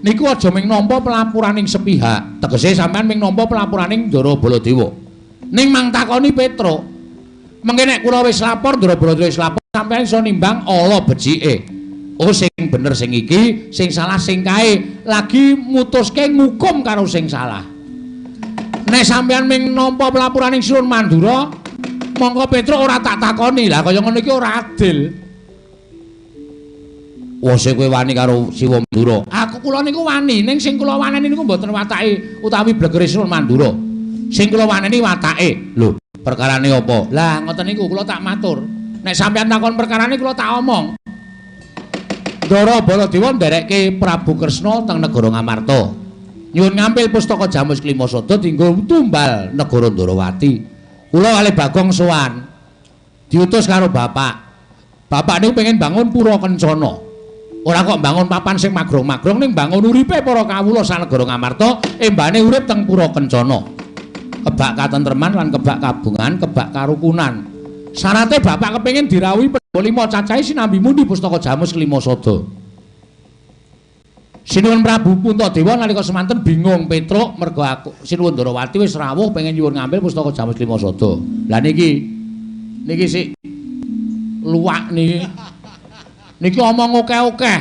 niku aja ming nampa pelapuraning sepihak. Tegese sampeyan ming nampa pelapuraning Ndara Baladewa. Ning mang takoni Petruk. Mengke nek kula wis lapor, Ndara Baladewa wis lapor, sampeyan iso nimbang ala becike. Oh, sing bener sing iki, sing salah sing kae. Lagi mutuske ngukum karo sing salah. Nek sampeyan ming nampa pelapuraning Sinuwun Mandura, mongko Petruk ora tak takoni. Lah kaya ngono iki ora adil. Wose kowe wani karo Siwa Mandura. Aku kula niku wani, ning sing kula waneni niku mboten watake utawi blegere Sinuwun Mandura. Sing kula waneni watake. Lho, perkarane apa? Lah ngoten niku kula tak matur. Nek sampeyan takon perkarane kula tak omong. Ndara Baladewa nderekke Prabu Kresna teng negara Ngamarta. Nyuwun ngampil pustaka Jamus Klimasada dienggo tumbal negara Ndarawati. Kula kalih Bagong sowan. Diutus karo bapak. Bapak niku pengen bangun pura kencana. Ora kok bangun papan sing magrong-magrong, ning bangun uripe para kawula sanegara Ngamarta embane urip teng pura kencana. Kebak katentreman lan kebak kabungan, kebak karukunan. Syarate bapak kepengin dirawuhi Pandhawa lima cacahe sinambi mundi pustaka Jamus Klimasada. Sinuwun Prabu Puntadewa nalika semanten bingung Petruk mergo aku Sinuwun Ndarawati wis rawuh pengen nyuwun ngambil pustaka Jamus Klimasada. Lah niki niki sik luwak niki. Niki omong akeh-akeh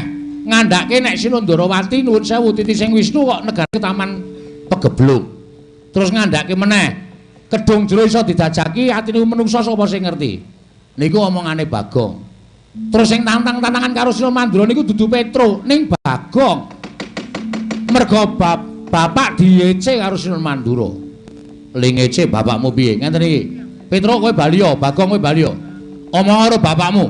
ngandhake nek Sinuwun Ndarawati nuwun sewu titi sing Wisnu kok negara taman pegebluk. Terus ngandhake meneh kedung jero iso didajaki atine menungsa sapa sing ngerti. Niku omongane Bagong. Terus sing tantang-tantangan karo Sinuwun Mandura niku dudu Petruk ning Bagong. Mergo bapak diece karo Sinuwun Mandura. Ling ece bapakmu piye? Ngenten iki. Petruk kowe bali ya, Bagong kowe bali ya. Omong karo bapakmu.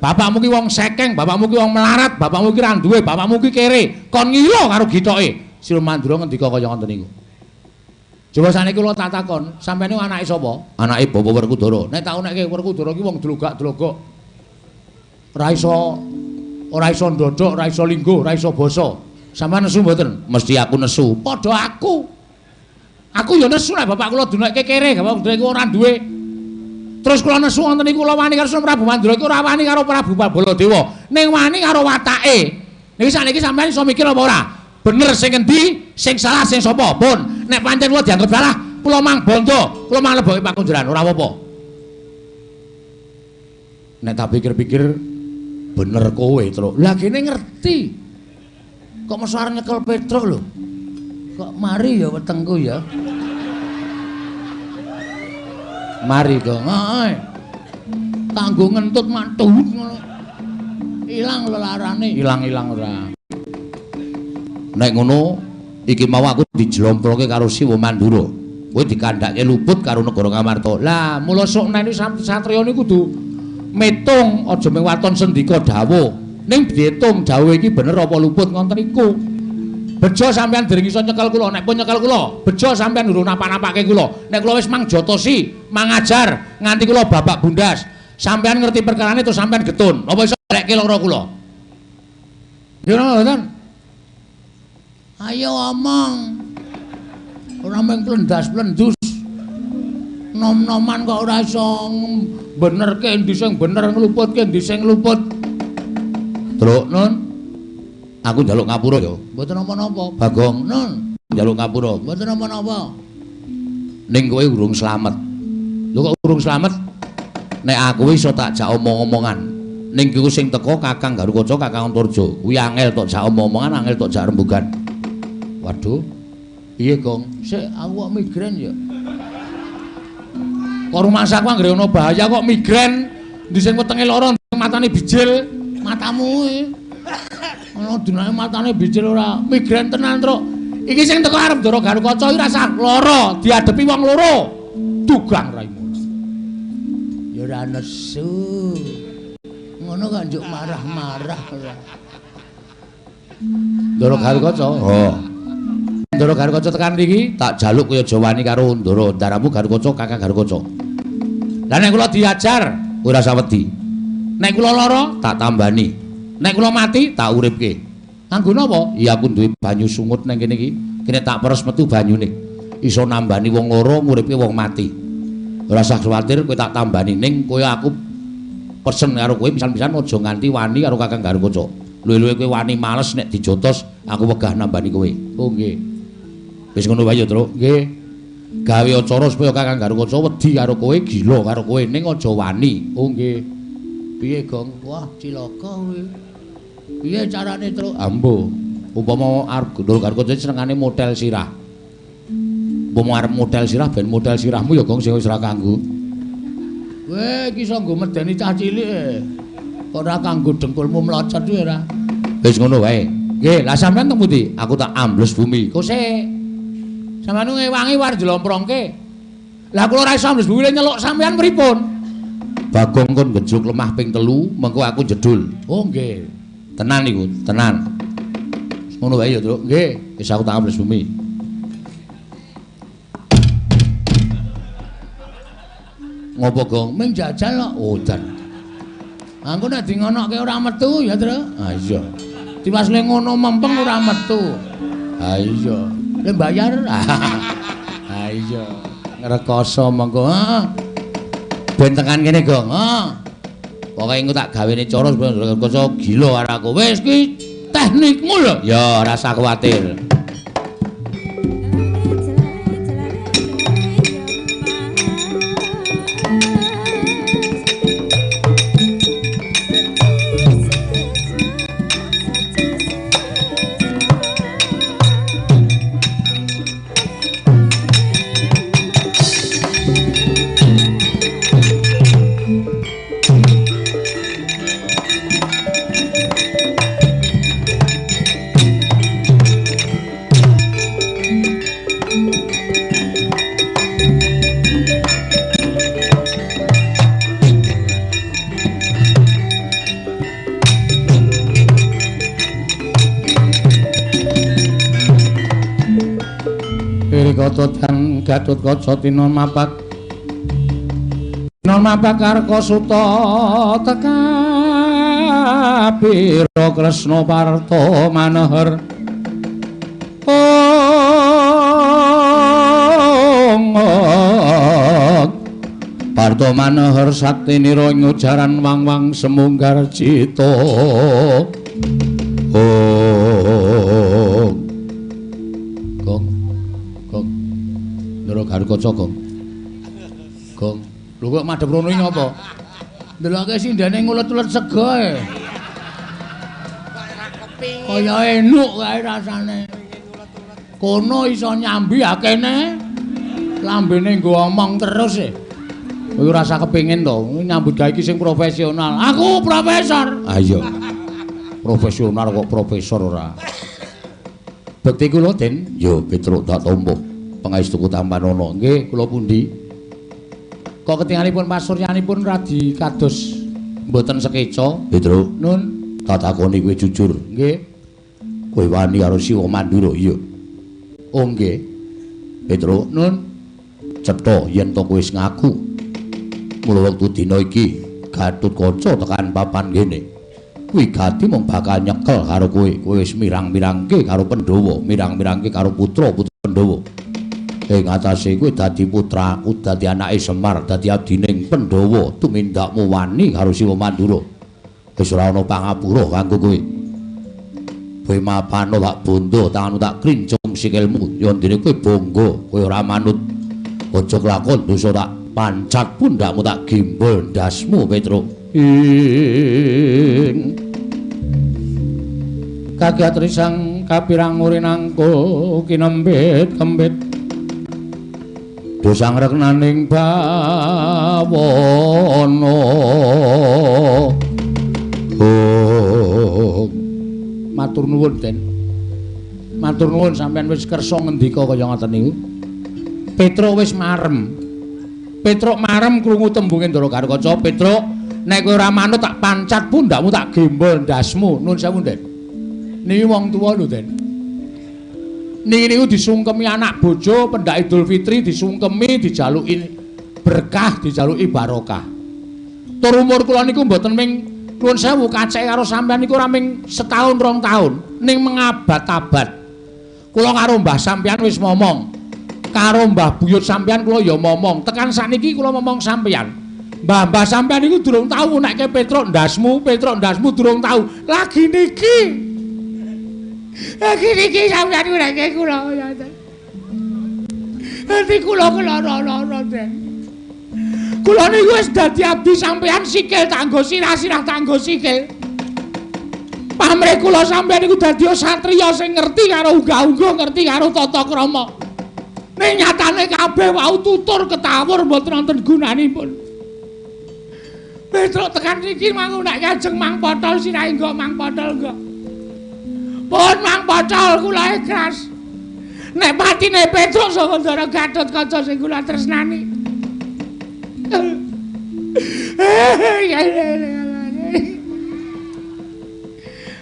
Bapakmu ki wong sekeng, bapakmu ki wong melarat, bapakmu ki ra duwe, bapakmu ki kere. Kon ngira karo githoke. Sinuwun Mandura ngendika kaya ngoten niku. Coba saniki kula tak takon, sampeyan niku anake sapa? Anake Bapak Werkudara. Nek tak unekke Werkudara ki wong dlogak-dlogok. Ora iso ndodhok, ora iso lingguh, ora iso basa. Sampeyan nesu mboten? Mesti aku nesu. Padha aku. Aku ya nesu nek bapak kula dunekke kere, bapak kula ora duwe. Terus kula nesu wonten niku kula wani karo Prabu Mandura iku ora wani karo Prabu Baladewa, ning wani karo watake. Niki sakniki sampeyan iso mikir apa ora? Bener sing endi, sing salah sing sapa? Pun, nek pancen kula dianggep salah, kula mang bondo, kula mang leboke pakunjaran, ora apa-apa. Nek tak pikir-pikir bener kowe, Truk. Lah gene ngerti. Kok meso arep nyekel Petruk lho. Kok mari ya wetengku ya. Mari kok. Heeh. Tanggo ngentut mantuh ngono. Ilang lelarane, ilang-ilang ora. Nek ngono iki mau aku dijlomploke karo Siwa Mandura. Kowe dikandhake luput karo negara Ngamarta. Lah, mula sok nek satriya niku kudu metung, aja mung waton sendika dawuh. Ning diitung dawuh iki bener apa luput ngoten niku. Bejo sampeyan dereng iso nyekel kula, nek pun nyekel kula, bejo sampeyan urung napa-napake kula. Nek kula wis mangjotosi, mangajar nganti kula babak bundas. Sampeyan ngerti perkarane terus sampeyan getun. Apa iso balekke lara kula? Ya ora mboten. Ayo omong. Ora mung plendas-plendus. Nom-noman kok ora iso benerke endi sing bener ngluputke endi sing luput. Truk nun. Aku njaluk ngapura ya. Mboten napa-napa, Bagong. Nun, njaluk ngapura. Mboten napa-napa. Ning kowe urung slamet. Lho kok urung slamet? Nek aku iso tak jak omong-omongan. Ning iku sing teko Kakang Garukaca, Kakang Antarja. Kuwi angel tok jak omong-omongan, angel tok jak rembugan. Waduh. Piye, Gong? Sik aku kok migren ya. Kok rumangsaku anggere ana bahaya kok migren. Ndi sing wetenge lara, matane bijil, matamu kuwi. Ana dunane matane bijil ora migren tenan, Truk. Iki sing teko arep Ndara Garukaca iki rasah lara, diadepi wong loro. Dugang raimu. Ya ora nesu. Ngono kok njuk marah-marah ora. Ndara Garukaca. Oh. Ndara Garukaca tekan mriki tak jaluk kaya aja wani karo Ndara ndaramu Garukaca, Kakang Garukaca. Lah nek kula diajar ora usah wedi. Nek kula lara tak tambani. Nek kula mati tak uripke. Nganggo napa? Iya aku duwe banyu sungut nang kene iki. Kene tak peres metu banyune. Iso nambani wong loro, nguripke wong mati. Ora usah kuwatir kowe tak tambani ning kowe aku pesen karo kowe pisan-pisan aja nganti wani karo Kakang Garukaca. Luwe-luwe kowe wani males nek dijotos aku wegah nambani kowe. Oh nggih. Wis ngono wae ya, Truk. Nggih. Gawe acara supaya Kakang Garukaca wedi karo kowe, gila karo kowe ning aja wani. Oh nggih. Piye, Gong? Wah, cilaka kowe. Piye carane, Truk? Ambo. Upama arep Ndara Garukaca senengane model sirah. Upama arep model sirah ben model sirahmu ya, Gong, sing wis ora kanggo. Kowe iki iso nggo medeni cah cilik e. Kok ora kanggo dengkulmu mlocot kuwi ora. Wis ngono wae. Nggih, lah sampean teng pundi? Aku tak ambles bumi. Kok sik. Sampeyan ngewangi war jlomprongke. Lah kula ora iso ambles bumi nyeluk sampean pripun? Bagong kon gejluk lemah ping 3, mengko aku jedul. Oh nggih. Tenan iku, tenan. Ngono wae ya, Truk. Nggih, wis aku tak ambles bumi. Ngopo, Gong? Ming jajal kok. Udan. Aku nek di ngonokke ora metu ya, Truk. Ha iya. Tiwas le ngono mempeng ora metu. Ha iya. Le bayar. Ha iya. Ngrekoso mengko. Heeh. Ben tekan kene, Gong. Heeh. Pokoke engko tak gawene cara supaya Garukaca gila karo aku. Wis kuwi teknikmu lho. Ya, ora usah kuwatir. Katotan Gatotkaca tinon mapak tinon mapak Karka Suta tekapira Kresna Parta Manohar. Ong Parta Manohar saktinira ing ujaran wang-wang semunggar cita. Ong Gong Gong Ndara Garukaca, Gong. Gong. Lho kok madhep rono iki ngapa? Ndeloke sindene ngulet-ulet sega e. Kaya enuk kae rasane. Kono iso nyambi akene. Lambene nggo omong terus e. Kowe ora usah kepengin to, nyambut gawe iki sing profesional. Aku profesor. Ha iya. Profesional kok profesor ora. Bekti kula, Den. Ya Petruk tak tampa. Pangaestuku tampanana. Nggih, kula pundi? Kok ketingalipun pasuryanipun radi kados mboten sekeca, Petruk. Nun, tak takoni kowe jujur. Nggih. Kowe wani karo Siwa Mandura? Iya. Oh nggih. Petruk, nun, cetha yen to kowe wis ngaku. Mula wektu dina iki Gatotkaca tekan papan kene. Kuwi gati mung bakal nyekel karo kowe. Kowe wis mirang-mirangke karo Pandhawa, mirang-mirangke karo putra-putra Pandhawa. Ing atase kowe dadi putraku, dadi anake Semar, dadi adining Pandhawa, tumindakmu wani karo Siwa Mandura. Wis ora ana pangapura kanggo kowe. Kowe mapano tak bondo, tanganmu tak krincung sikilmu. Yen dene kowe bangga, kowe ora manut. Aja kelakon dosa tak pancat pundakmu tak gembol ndasmu Petruk. Ing kagiat risang kapirang urinangko kinembit kembit. Dosang reknaning bawana. Oh. Matur nuwun, Den. Matur nuwun sampeyan wis kersa ngendika kaya ngoten niku. Petruk wis marem. Petruk marem krungu tembunge Ndara Gatotkaca. Petruk, nek kowe ora manut tak pancat pundakmu tak gembol ndasmu. Nuwun sewu, Den. Niki wong tuwa lho, Den. Niki niku disungkemi anak bojo pendak Idul Fitri, disungkemi, dijaluki berkah, dijaluki barokah. Tur umur kula niku mboten ming nuwun sewu kaceke karo sampeyan niku ora ming setahun rong tahun, ning mengabad-abad. Kula karo mbah sampeyan wis momong. Karo mbah buyut sampeyan kula ya momong. Tekan sakniki kula momong sampeyan. Mbah-mbah sampeyan niku durung tau nekke Petruk ndasmu, Petruk ndasmu durung tau. Lagi niki. Lagi niki sampeyan nekke kula ya. Ati kula keloro-loro, Den. Kula niku wis dadi abdi sampeyan sikil tanggo sirah, sirah tanggo sikil. Pamrih kula sampeyan niku dadi satriya sing ngerti karo unggah-ungguh, ngerti karo tata krama. Ning nyatane kabeh wau tutur ketawur mboten wonten gunanipun. Petruk tekan niki mangu nek kajeng Mang Potol sirahe nggo Mang Potol nggo. Pun Mang Potol kula ikhlas. Nek patine Petruk saka Ndara Gatotkaca sing kula tresnani.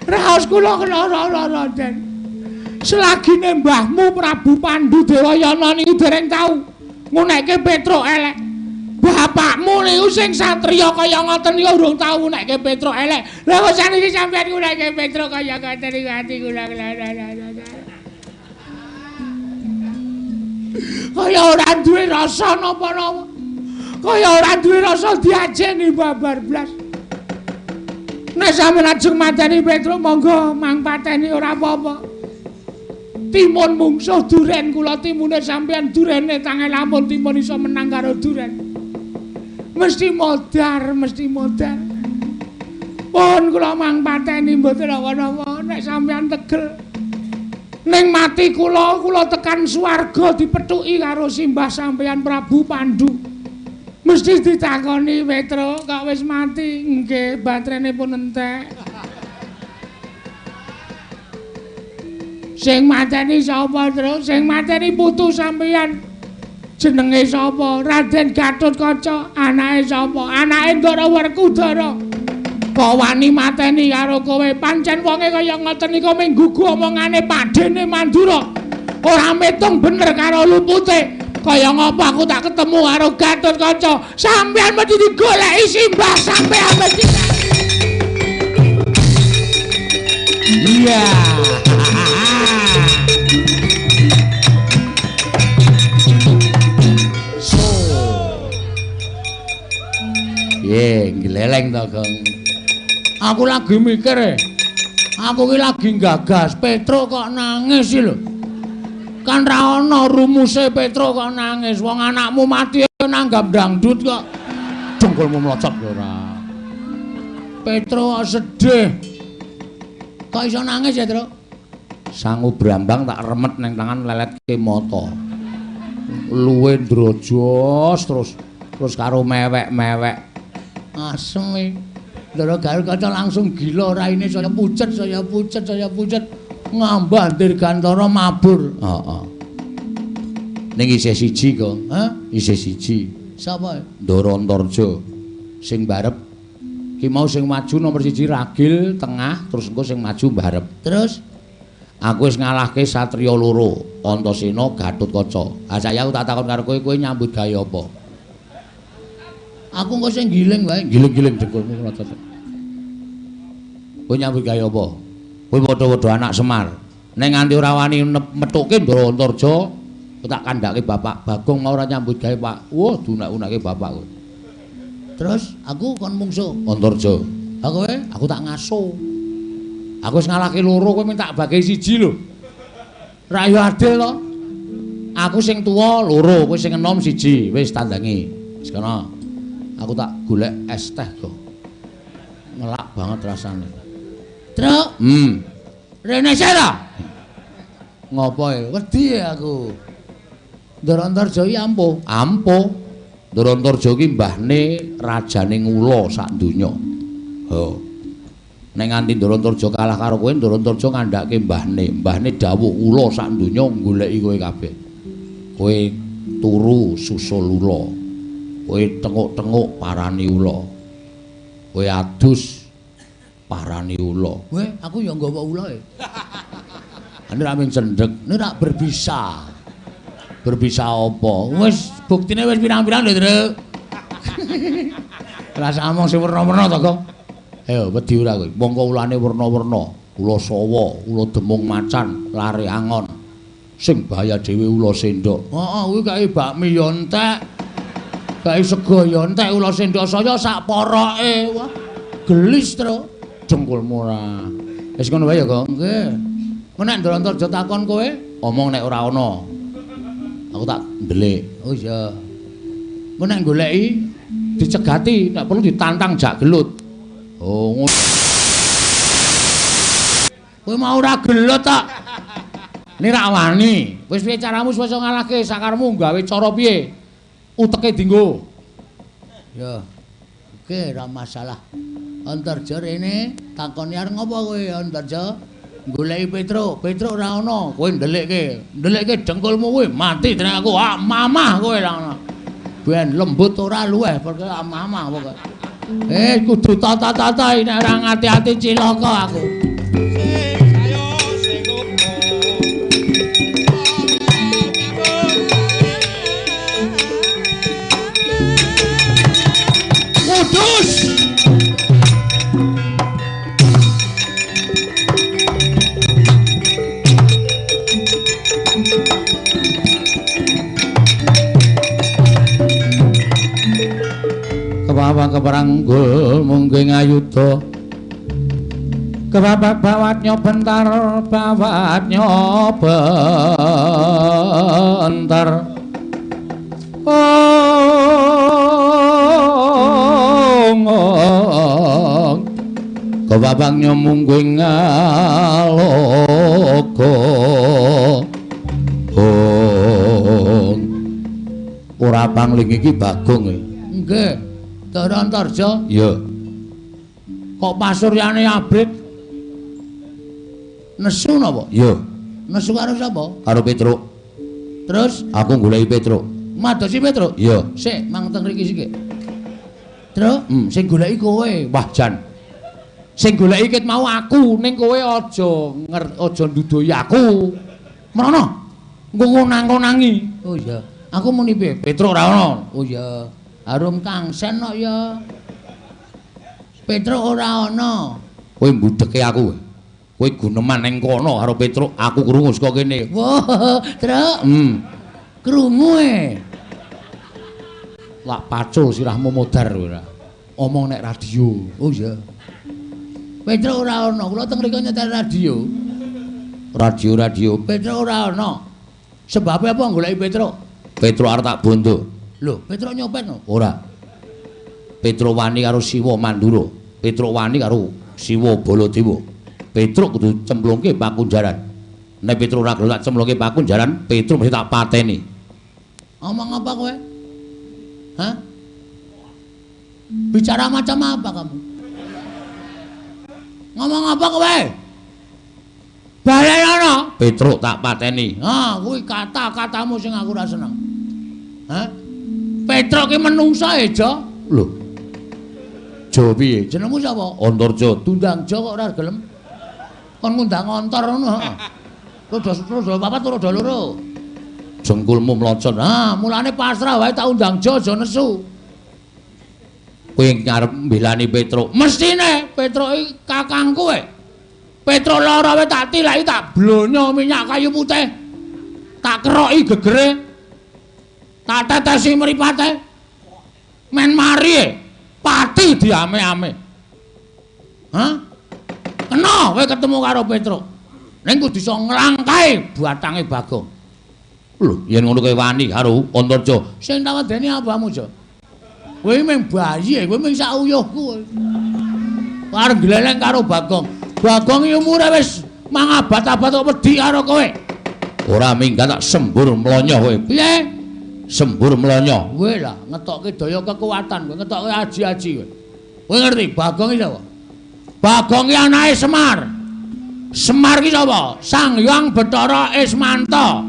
Raos kula keloro-loro, Den. Selagine mbahmu Prabu Pandu Dewayana niku dereng tau ngunekke Petruk elek. Bapakmu niku sing satriya kaya ngoten niku urung tau ngunekke Petruk elek. Lah kok saniki sampeyan ngunekke Petruk kaya ngoten niku ati kula keloro-loro. Kaya ora duwe rasa napa-napa. Kaya ora duwe rasa diajeni babar blas. Nek sampeyan ajeng mateni Petruk monggo mang pateni ora apa-apa. Timun mungsuh duren kula timune sampeyan durene tange lamun timun iso menang karo duren. Mesti modar, mesti modar. Pun kula mang pateni mboten napa-napa nek sampeyan tegel. Ning mati kula, kula tekan swarga dipethuki karo simbah sampeyan Prabu Pandu. Mesti ditakoni Petruk kok wis mati. Nggih, baterene pun entek. Sing mateni sapa, Truk? Sing mateni putu sampeyan. Jenenge sapa? Raden Gatotkaca. Anake sapa? Anake Ndara Werkudara. Kok wani mateni karo kowe? Pancen wonge kaya ngoten niku mung gugu omongane padene Mandura. Ora metung bener karo lupute. Kaya ngapa aku tak ketemu karo Gatotkaca. Sampeyan mesti digoleki simbah sampeyan mesti. Iya. So. Ye, gleleng to, Gong. Aku lagi mikir. Aku ki lagi gagas Petruk kok nangis iki lho. Kan ra ana rumuse Petruk kok nangis. Wong anakmu mati nanggap dangdut kok. Dengkulmu mlocot ora. Petruk sedih. Kok iso nangis ya, Truk? Sangu brambang tak remet nang tangan leletke mata. Luwe ndrojos terus karo mewek-mewek. Asem iki. Ndara Gatotkaca langsung gila raine saya pucet, saya pucet, saya pucet. Ngambah Dirgantara mabur. Heeh. Ning isih siji kok. Hah? Isih siji. Sapa? Ndara Antarja. Sing barep ki mau sing maju nomor siji ragil tengah terus engko sing maju barep. Terus aku wis ngalahke satriya loro, Antasena Gatotkaca. Ha saiki aku tak takon karo kowe, kowe nyambut gawe apa? Aku engko sing giling wae, giling-giling dengkulmu ngono. Kowe nyambut gawe apa? Kowe padha-padha anak Semar. Nek nganti ora wani methuke Ndara Antarja, tak kandhake bapak Bagong mau ora nyambut gawe, Pak. Wah, dunak-unake bapak kowe. Terus aku kon mungsuh Antarja. Ha kowe? Aku tak ngaso. Aku wis ngalahke loro kowe minta bagi siji lho. Ra yo adil to. Aku sing tuwa loro, kowe sing enom siji. Wis tandangi. Wis kono. Aku tak golek es teh kok. Ngelak banget rasane. Truk. Rene sik ta? Ngopo e? Wedi aku. Ndara Antarja iki ampuh. Ampuh. Ndara Antarja iki mbahne rajane ngula sak donya. Ha. Nek nganti Ndara Antarja kalah karo kowe, Ndara Antarja ngandhake mbahne. Mbahne dawuh ula sak donya goleki kowe kabeh. Kowe turu susul ula. Kowe tenguk-tenguk parani ula. Kowe adus parani ula. Weh, aku ya nggawa ula e. Ane ra mung cendhek, nek ra berbisa. Berbisa apa? Wis buktine wis pirang-pirang lho, Truk. Rasa omong sing werna-werna to, Gong. Ayo wedi ora kowe. Mongko ulane werna-werna, ula sawa, ula demung macan, lare angon. Sing bahaya dhewe ula sendok. Heeh, kuwi kae bakmi ya entek. Kae sego ya entek, ula sendok saya sak poroke. Wah, gelis, Truk. Dengkulmu ora. Wis ngono wae ya, Gong. Nggih. Engko nek Ndara Antarja takon kowe, omong nek ora ana. Aku tak ndelik. Oh iya. Engko nek goleki dicegati, nek perlu ditantang jak gelut. Oh ngono. Kowe mau ora gelut tok. Ini rak wani. Wis piye caramu wis iso ngalahke sakarmu gawe cara piye? Uteke dienggo. Ya. Oke, ora masalah. Antarja rene takoni arep ngopo kowe Antarja? Goleki Petruk, Petruk ora ana, kowe ndelikke. Ndelikke dengkulmu kowe mati tenan aku. Ah, mamah kowe ra ana. Ben lembut ora luweh perkara mamah pokoke. Eh kudu tata-tata nek ora ngati-ati cilaka aku. Kudus. Kepawang keperanggul mungking ayuda. Kebabak bawatnya bentar, bawatnya bentar. Ong, kebabaknya mungking aloka. Ong, ora pangling iki Bagong. Nggih. Ndara Antarja? Iya. Kok pasuryane abrit? Nesu napa? Iya. Nesu karo sapa? Karo Petruk. Terus aku goleki Petruk. Madosi Petruk? Iya. Sik, mang teng mriki sik. Truk, sing goleki kowe. Wah, jan. Sing goleki ket mau aku, ning kowe aja aja nduduhi aku. Mrono. Engko ngonang-ngonangi. Oh iya. Aku muni piye? Petruk ora ono. Oh iya. Harum kangsen kok ya. Petruk ora ana. Kowe mbudheke aku. Kowe guneman ning kono karo Petruk, aku krungu saka kene. Wah, Truk. Krungu e. Lak pacul sirahmu modar ora. Omong nek radio. Oh iya. Petruk ora ana. Kula teng mriku nyetel radio. Radio-radio. Petruk ora ana. Sebabe apa goleki Petruk? Petruk arep tak bondo. Lho, Petruk nyopet no? Ora. Petruk wani karo Siwa Mandura. Petruk wani karo Siwa Baladewa. Petruk kudu cemplungke pakunjaran. Nek Petruk ora gelem tak cemplungke pakunjaran, Petruk mesti tak pateni. Omong apa kowe? Hah? Bicara macam apa kamu? Ngomong apa kowe? Balenono. Petruk tak pateni. Ah, kuwi kata-katamu sing aku ora seneng. Hah? Petruk ki menungsa e, Jo. Lho. Jo piye? Jenengmu sapa? Antarja. Tundang Jo kok ora gelem. Kon ngundang antar ngono, heeh. Roda papat roda loro. Jengkulmu mlocot. Ah, mulane pasrah wae tak undang Jo, aja nesu. Kowe arep mbelani Petruk. Mestine Petruk iki kakangku e. Petruk lara wae tak tilaki tak blonyo minyak kayu putih. Tak keroki gegere. Tak tetesi mripate. Men mari e. Pati diame-ame. Hah? Kena kowe ketemu karo Petruk. Ning kudu iso nglangkahe batange Bagong. Lho, yen ngono kowe wani karo Antarja. Sing tak wedeni apamu, Jo? Kowe mung bayi, kowe mung sak uyuhku. Arep gleleng karo Bagong. Bagong iki umure wis mangabad-abad kok wedi karo kowe. Ora minggat tak sembur mlonyoh kowe. Piye? Sembur mlonyoh. Kowe lah ngetokke daya kekuatan, kowe ngetokke aji-aji kowe. Kowe ngerti Bagong iki sapa? Bagong iki anake Semar. Semar ki sapa? Sang Hyang Bathara Ismanta.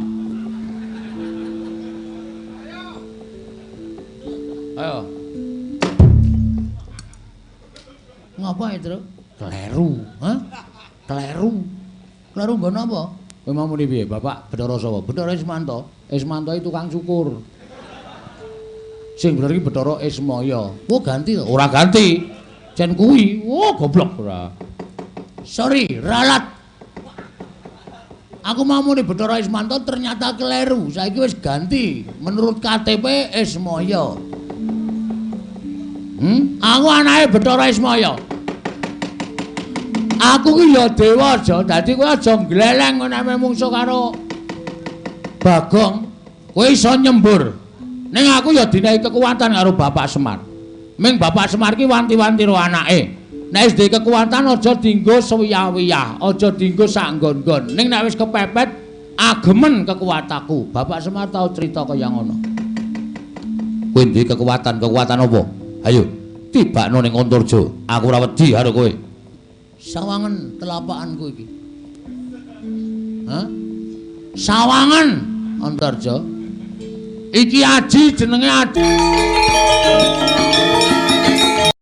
Ayo. Ngapa itu? Kleru, ha? Kleru. Kleru nggon apa? Kowe mau muni piye? Bapak Bathara sapa? Bathara Ismanta. Ismanta iki tukang cukur. Sing bener iki Bathara Ismaya. Oh, ganti to? Ora ganti. Jen kuwi. Oh, goblok ora. Sorry, ralat. Aku mau muni Bathara Ismanta ternyata keliru. Saiki wis ganti. Menurut KTP Ismaya. Aku anake Bathara Ismaya. Aku ki ya dewa aja, dadi kowe aja ngleleng nek mungsuh karo Bagong. Kowe iso nyembur. Ning aku ya dinehi kekuatan karo Bapak Semar. Ming Bapak Semar ki wanti-wanti ro anake. Nek wis duwe kekuatan aja dienggo suwiyah-wiyah, aja dienggo sak nggon-nggon. Ning nek wis kepepet agemen kekuatanku. Bapak Semar tau crita kaya ngono. Kowe duwe kekuatan, kekuatan apa? Ayo, tibakno ning Antarja. Aku ora wedi karo kowe. Sawangen telapakanku iki. Hah? Sawangen Antarja. Iki aji jenenge aji.